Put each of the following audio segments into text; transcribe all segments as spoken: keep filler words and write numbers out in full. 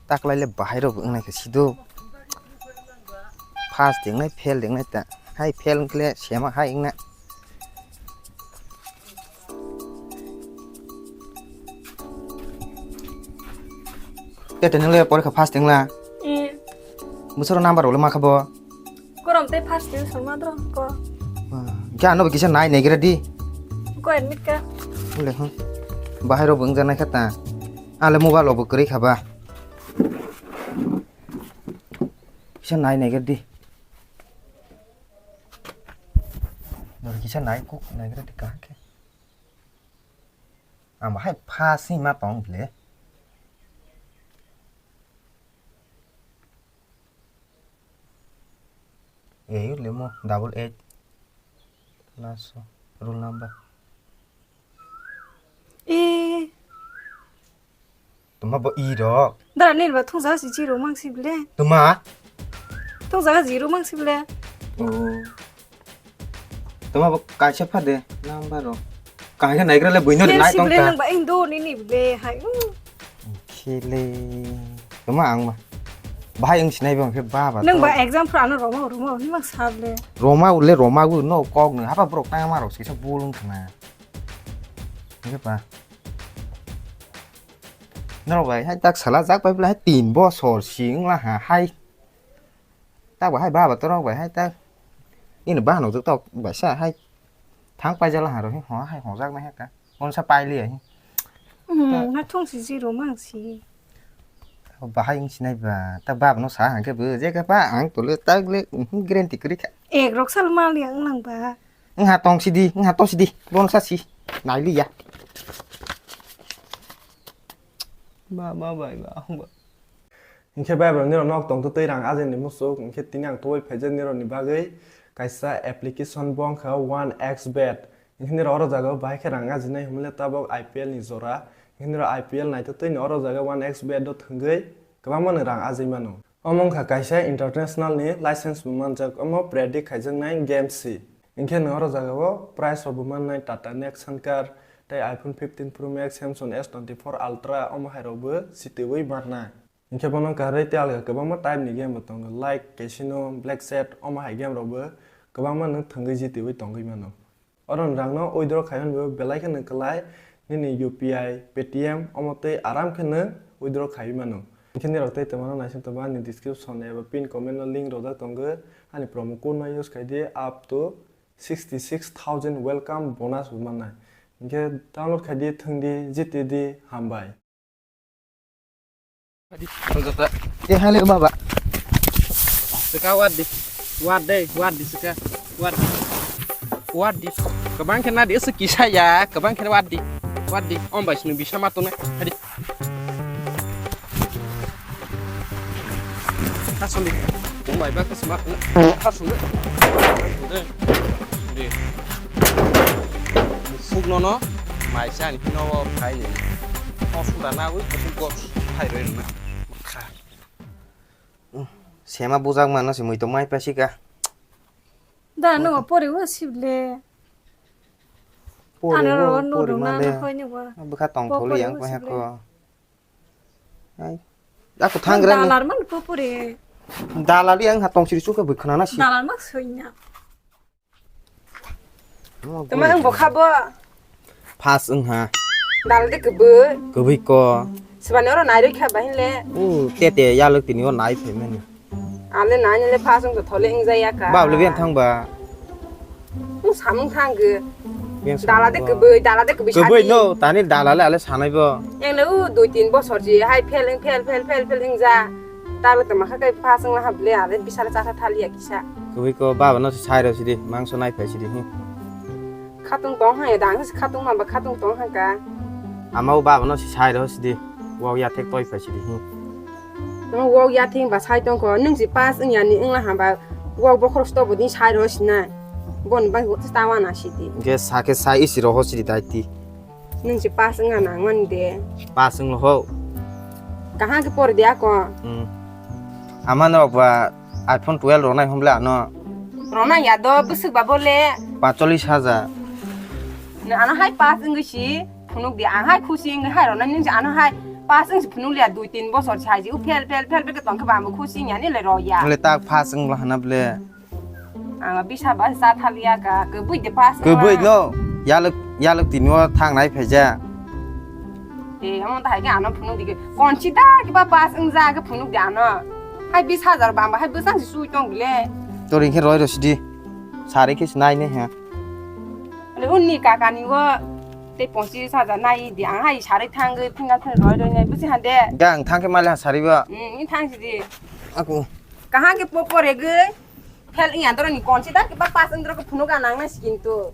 Taklai le bahai rok wngnai khe sido. Pass dengnai, fail dengnai ta. Hai fail wngkhe le sema hai wngna. Tete nung le porikha pass dengla. Eh. Musoro number rok le ma kha bo? Korom tei first division ma dro ko. Ah, khe ano bo kisa nai nai gra di. Ko admit ka. Ule, hmm. Bahai rok bo wngjanai kha ta. Ale mobile rok bo kwrwi kha ba. Kisa nai nai gra di. Nor kisa nai kuk nai gra di kaham khe. Ang bahai first si ma tong ble. E, lemo double eight. Last roll number. E. Tuma bo i rok. Dara nini ba thungjaga si zero mang si ble. Tuma? Thungjaga zero mang si ble. Oh. Tuma bo kaisa pha de number rok. Kahai khe naigra le buino de nai tong ta. Nang ba indo nini ble hai. Khele. Tuma ang ma. Bahai wng sinai bang khe ba ba. Nang ba exam phra ano roma roma ni mang sa ble. Roma ule roma gu no kok no hapa borok tang ma rok sisa bulung khna. Nge pa. Norok bai hai tak sala jak pai ble hai tin bosor si wng la ha hai. Tak bai hai baba torok bai hai tak. Ini bahan ujak tok bai sa hai. Thang paijala haro hi ho hai hojak nai haka. Onsa paili ai. Hmm, na thung si zero mang si. Bahai wng sinai ba. Tak baba no sa hangke bo je ka pa ang tole tak le, mhm, guarantee kri kha. Ek rok sal mal yang nang ba. Wng ha tong sidi, wng ha tong sidi. Bono sa si. Nai li ya. Ma, ma bai ba, ang ba. Hinkhe bai bai nirok nok tong twi rang ajeni musuk, hinkhe tini ang tubui phaijak nirok ni bagwi kaisa application bo wngkha one X bet. Hinkhe nirok oro jaga o bahai khe rang ajinai hwnmale tabok I P L ni jora. Hinkhe nirok I P L naitwi twi ni oro jaga one X bet o thwngwi kwbangma ni rang ajai mano. Omo wngkha kaisa international ni license bo manjak, omo predict khaijaknai game si. Hinkhe nwng oro jaga o price rok bo mannai Tata Nexon car, tei iPhone fifteen Pro Max, Samsung S twenty-four Ultra, omo hai rok bo sitiwi mannai. Hinkhe bono karwi tei alga kwbangma type ni game bo tongo, like Casino, Blackjack, omo hai game rok bo kwbangma nwng thwngwi jitiwi tongwi mano. Oro nwng rangno withdraw khai hwnwi bo belai kheno kwlai nini U P I, Paytm omo tei aram khe nwng withdraw khaiwi mano. Hinkhe nirok tei twmano naising tongba ani description eba pin comment o link rojak tongo. Ani promo code no use khai di up to sixty six thousand welcome bonus bo mannai. Hinkhe download khai di, thwng di, jiti di, hambai. Adi, ang jota. Eh, hale, baba. Sika wadi. Wadi, wadi, sika. Wadi. Wadi. Kabang kena di, siki saya. Kabang kena wadi. Wadi. Om bai, sini bisa matuna. Adi. Kasuli. Om bai, ba, kasma. Kasuli. Di. Fuk nono. Mai sa ni pino wo khai ni. Ko suda na wi ko ko khai roi na. Kha. Sema bujak mano si mui to mai pa sika. Da no pori wo sible. Pori ano wo, ro no pori ro na male. Na hoi ni wa. Bukha tong tholi yang ko heko. Ai. Ako thang gra ni. Dalar man ko pori. Dalali ang ha tong siri suka bukha na si. Dalar mak soinya. Tama ang bokha bo. Pass wng ha. Dal de kwbwi. Kwbwi ko. Swbani oro nairwi kha ba hinle. U tete yalwk tini o nai phaimani. Ale nai le pass wng to thole wng jaya ka. Ba le ben thang ba. Wng samung thang gw. Dala de kwbwi, dala de kwbwi. Kwbwi no, tani dala le ale sanai bo. Yang le u dui tin bosor ji hai phel wng phel phel phel phel wng ja. Tabuk tongma kha khe pass wngna hable, ale bisala chakha thaliya kisa. Kwbui ko baba no sai rw sidi, mangso nai phai sidi hi. Khatung tong hai, dang se khatung ma ba khatung tong hai ka. Ama o baba no sai rw sidi, wak ya thek toi phai sidi hi. Tamo wak ya thek ba sai tong ko, nung si pass wngya ni wngna hamba wak bokhorok sto bo din sai rw sinai. Bon bai tawa na sidi. Ge sa khe sai isi rw sidi dai ti. Nung si pass wngna nang mani de. Pass wnglo ho. Kaham khe pori de ako. Hmm. Ama no ba iPhone twelve ronai humble ano. Rona ya do bwswk ba bole. Pacholis hajar. No ano hai pass wngwi si phunuk di ang hai khusi wngwi hai rona nung si ano hai Pass wng si phunuk liya dui tin bosor si hai si, u fail, fail, fail, fail khe tong khe ba ang bo khusi wngya ni le rw ya. Wng le tak pass wng la hana ble. Ang bisa ba sa thaliya ka, kwbwi de pass wng la. Kwbwi no, yalwk, yalwk tini o thang nai phaijak. E, omo ta hai khe ano phunuk di khe. Konsi da khe ba pass wng ja khe phunuk di ano. Hai bis hajar bamba hai bwsang si sui tong bile. Tori khe roi rw sidi. Sari khe si nai ne ha. Ale unni kaka ni o tei ponchis hajar nai di ang hai sari thangwi phinga thang roi roi nai bwsi hande. Ga ang thang khe mali ha sari ba. Hmm, ni thang sidi. Aku. Kahang khe popo regwi. Fail wngya doroni konsi da khe ba pass wng dorok phunuk ga nang nai si kintu.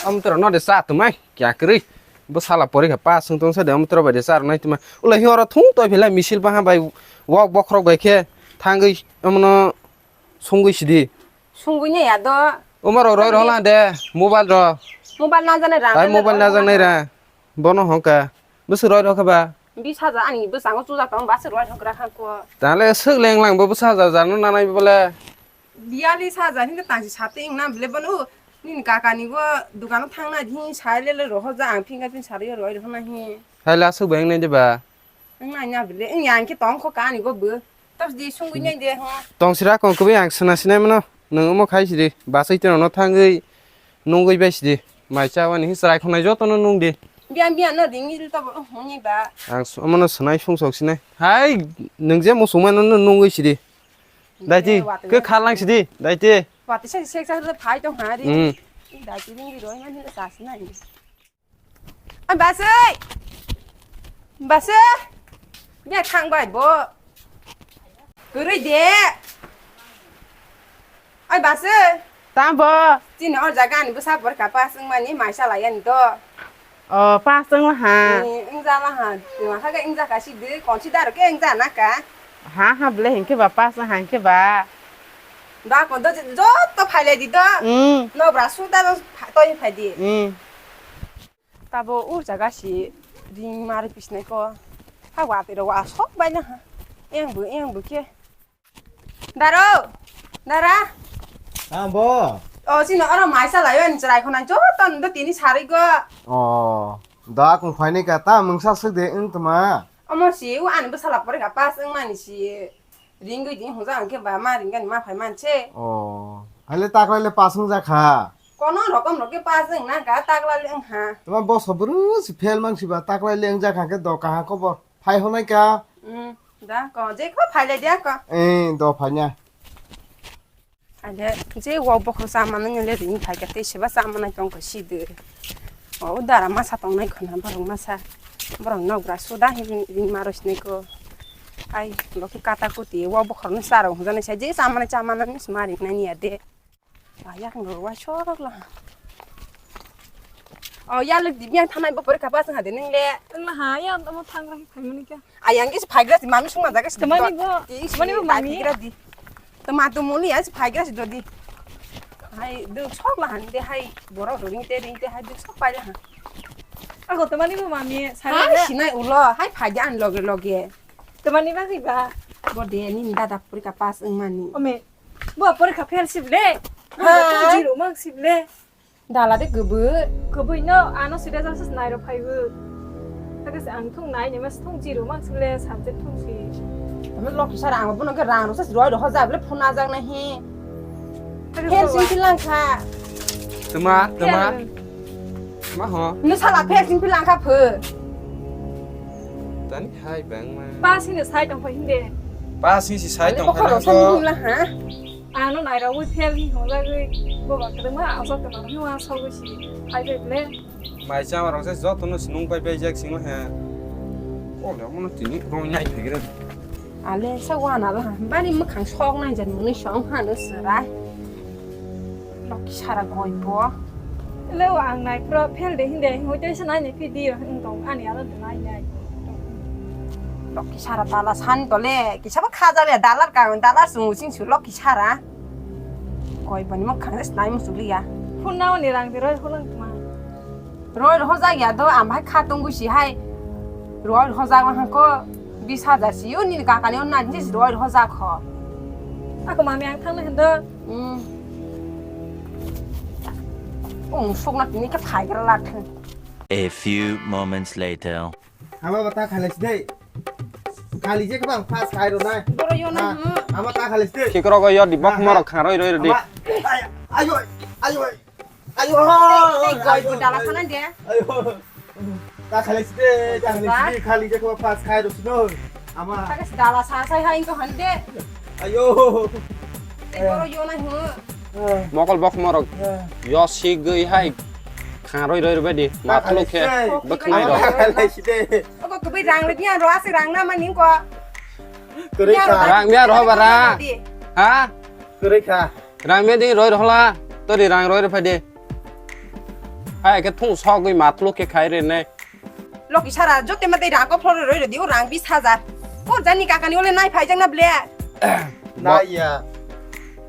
Amtwrwng no de cha twmai kya kwrwi. Bo sala porikha pass wng tong sa de amtwrwng bai de cha rwnai twmai. Ulai hi oro thung toi philai misil baha bai wak bokhorok bai khe thangwi omono sungwi sidi. Sungwi ne ya do. Omo rok roi rwla de mobile rok. Mobile na jane rang. Ai mobile na jang nai ra. Bono hongka. Bwswk roi rokha ba? Bis hajar ani bwskango chujak tong, bwswk roi rokra kha ko. Tale swk leng lang bo bwswk hajar jar no nanai bole. Biyali hajar hinke tangsi sate wng na bole bono nini kaka ni bo dukano thang nai di hin sai le le roho ja ang phinga phin sari roi rokha na hin. Hai la swk bai wng nai de ba? Wng nai na bole wng yang khe tong kho kani go bo. Tos di sungwi nai de ho. Tong sira kong kwbwi ang suna sinai mano. Nwng omo khai sidi. Basai teno no thangwi nungwi bai sidi. Mai cha wani hi chwrai khonai joto no nung di. Biyan biyan no ringil to bo hwnwi ba. Ang s-, omo no swnai sung sok sinai. Hai nwng je musung mano no nungwi sidi. Daiti, eh, watwi ke khalang sidi. Daiti. Watwi sa sek sa phai tong ha di. Hmm. Daiti ringil roi mani sa sinai. Ai basai. Basai. Bia thang bai bo. Kwrwi de. Ai basai. Tam bo. Chini o jaga ni bwsa bor ka pass wng mani mai sa lai ani to. O pass wng ha. Ni wng ja la ha. Ni ma kha ke wng ja ka si de kon si daro ke wng ja na ka. Ha ha ble hin ke ba pass wng ha hin ke ba. Da kon do jo to phai le di to. Mm. No bra su da to phai di. Mm. Tabo o jaga si ring mari pisnai ko. Ha watwi rok wa sok bai na ha. Eng bu, eng bu ke. Daro, dara. Ah, bo. O, sino oro maisa layo ni chwrai khona joto ndo tini sari go. O, da kung phaini ka ta mungsa sik de wng tuma. Omo si o ani bwsala pore ka pass wng mani si. Ringwi di hwnjak hwnkhe ba ma ringgani ma phai manse. O, haile taklai le pass wngjakha. Kono rokom rok khe pass wng na ka taklai le wngha. Tama boso bwrwi si fail mang si ba taklai le wngjakha khe do kaha kobo phai honai ka. Hmm, da ko je ko phai lai dia ko. Eh, do phai nya. Haile je wak bokhorok chamani nile ring phai kha tei seba chamanai tong kha si de. O dara masa tongnai khwna borok masa. Borok nokgra suda hin ring ma rw sinai ko. Ai lokhi kata kuti wak bokhorok no chara hwnjanai sai je chamanai chamanani sima ring nani ya de. Ayang rw wai sorok la. O yalwk di biyang thanai bo porikha pass wng ha de nung le. Wng la ha ya omo thang rai phai mani kya. Ayang is phaigra di mami sung na jaga si. Tamani bo, tamani bo mami. Phaigra di. Tama tu muli ya si phaigra si dodi. Hai duk sok la han de hai borok ring te ring te hai duk sok pai la han. Ako tamani bo mami. Ha sinai ulo hai phaigra an loge loge. Tamani ba ki ba. Bo de ni dada porikha pass wng mani. Ome. Bo porikha fail sib le. Ha. Zero mark sib le. Dala de kwbwi. Kwbwi no ano sida jasa nai rok phaibu. Takase ang thung nai ni mas thung zero mark sib le subject thung si. Tamo lokhi sara ang bono ke rang rok sa roi rok hoja bole phone ajak na hi. Fail sing si lang kha. Tuma, tuma. Fail. Ma ho. No sala fail sing si lang kha pho. Tani hai bang ma. Pass ni sai tong phai hinde. Pass ni si sai tong phai ko. Ano nai rok wi fail ni hong jagwi bo ba kre ma asok to no wa so wi si. Hai be ble. Mai chama rok se joto no sinung pai pai jak sing he. O le mo no tini rong nai phai gra. Ale sa wa na la. Bani mukhang sok nai jan muni song ha no sra. Lokhi sara goi bo. Leo ang nai pro fail de hinde hoi te sa nai ne video hing tong ani ala de nai nai. Lokhi sara dala san to le kisa ba khaja le dalar ka dalar sung sing su lokhi sara. Goi bani mo khang nai musu liya. Phone na ni rang de roi holang ma. Roi rohor jak ya do, ang hai kha tongwi si hai. Roi rohor jak ma hangko bis hajar si yo nini kakani on na dis roi rohor jak ho. Ako mami ang thang na hendo. Hmm. Ung sukna tini khe phai gra la thung. A few moments later. Hama bata khalai side. Khali je kebang pass khai ro nai. Boro yo na, hmm. Hama ta khalai side. Khikro go yo di bok morok kharoi roi di. Ayo, ayo. Ayo. Tei goi bo dala sana de. Ayo. Ta khalai side, ta khalai side, khali je kebang pass khai ro sino. Ama. Taka dala sa sai hai ko hande. Ayo. Tei boro yo na, hmm. Mokol bok morok yo sigwi hai kharoi roi roi di. Matlo khe bwkhnai rok. Ogo kwbui rang le biya ro ase rang na mani ko. Kwrwi kha. Rang biya ro bara. Ha? Kwrwi kha. Rang biya di roi rohla. Tori rang roi roi phai di. Hai khe thung sogwi matlo khe khai re ne. Loki sara jote ma tei rang ko floro roi rodi o rang bis hajar. Ko jani kakani ole nai phai jang na ble. Naiya.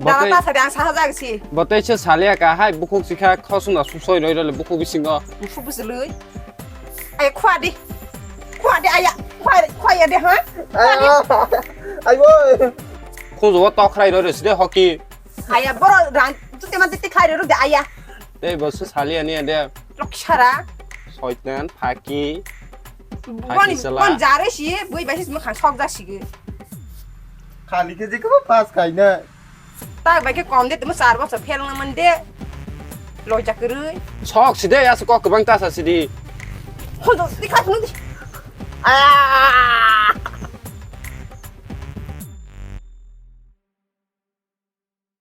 Dala ta sabi ang sa hajar si. Botei se salia ka hai bukhuk sikha khosung da susoi roi roi bukhuk bisingo. Busu busu lui. Ay khwa di. Khwa di aya. Khwa khwa ya de ha. Ayo. Ayo. Khunjo tokrai roi roi side hoki. Aya boro rang jote ma tei khai roi rodi aya. Tei bo se salia ni de. Loki sara. Soitan, phaki. Phaki sala. Bon jare si, bui bai si mukhang sok ja si. Khali khe je kebo pass khai na. Ta bai khe kom de, temo char bosor fail na man de. Loi ja kwrwi. Sok si de, ya se kok kwbang ta sa si di. Hon do, di khai phunu di. Aya!